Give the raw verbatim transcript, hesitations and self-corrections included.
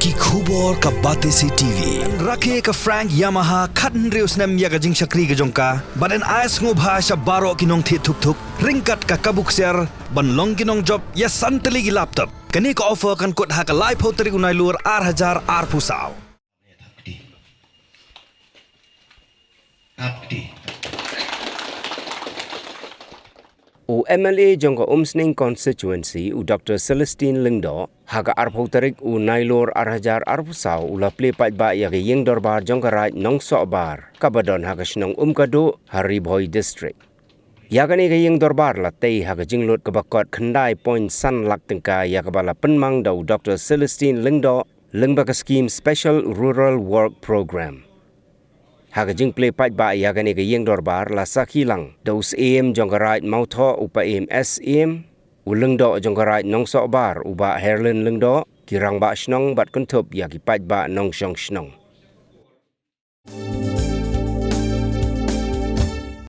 Ki khubor ka Batesi T V. Rakhe ka Frank Yamaha khathynriew snem ïa ka jingshakri ka jong ka, bad yn ai sngewbha sha baroh ki nongthied thuk thuk ryngkat ka kabu ksiar ban long ki nongjop ïa san tylli ki laptop. Kane ka offer kan kut ha ka laiphew tarik u Nailur ar hajar arphew saw. U M L A jong ka Umsning Constituency, u Doctor Celestine Lyngdoh, ha ka arphew tarik u Nailur ar hajar arphew saw, u la plie paidbah ïa ka ïing dorbar jong ka Raid Nongsohbar, kaba don ha ka shnong Umkadu, ha Ri Bhoi District. Ïa kane ka ïing dorbar la tei ha ka jinglut kaba kot khyndai point san lak tyngka, ïa kaba la pynmang da u Doctor Celestine Lyngdoh, lyngba ka skhim Special Rural Work Programme. Ha ka jingplie paidbah ïa kane ka ïing dorbar la sakhi lang da u Syiem jong ka Raid Mawthoh, u Paiem S Syiem, u Lyngdoh jong ka Raid Nongsohbar, u Bah Herlin Lyngdoh, ki Rangbah Shnong bad kynthup ïa ki paidbah nongshong shnong.